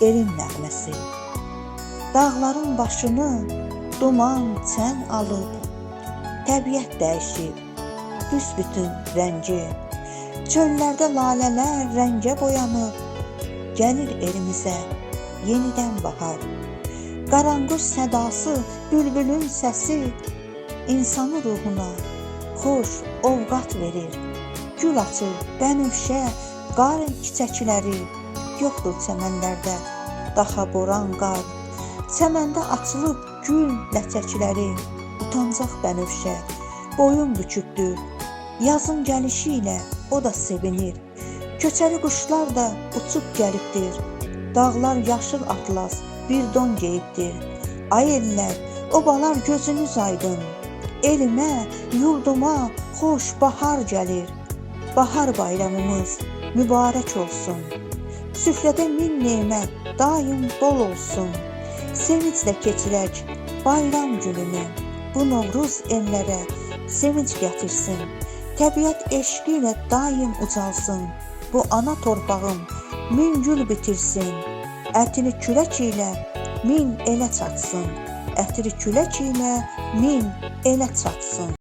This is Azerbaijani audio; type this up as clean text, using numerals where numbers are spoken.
elin nəğməsi. Dağların başını duman çən alıb, təbiət dəyişib, büsbütün rəngi. Çöllərdə lalələr rəngə boyanıb, gəlir elimizə yenidən bahar. Qaranquş sədası, bülbülün səsi insanın ruhuna xoş ovqat verir. Gül açır bənövşə, qar çiçəkləri, yoxdur çəmənlərdə daha boran qar. Çəməndə açılıb gül ləçəkləri, utancaq bənövşə boyun bükübdür. Yazın gəlişi ilə o da sevinir. Köçəri quşlar da uçub gəlibdir. Dağlar yaşıl atlas bir don geyibdir. Ay ellər, obalar gözünüz aydın. Elimə, yurduma xoş bahar gəlir. Bahar bayramımız mübarək olsun. Süfrədə min nemət daim bol olsun. Sevinclə keçirək bayram gününü. Bu Novruz ellərə sevinç gətirsin. Təbiət eşqi ilə daim ucalsın. Bu ana torpağım min gül bitirsin. Ətini külək ilə min elə çatsın. Ətri külək ilə min elə çatsın.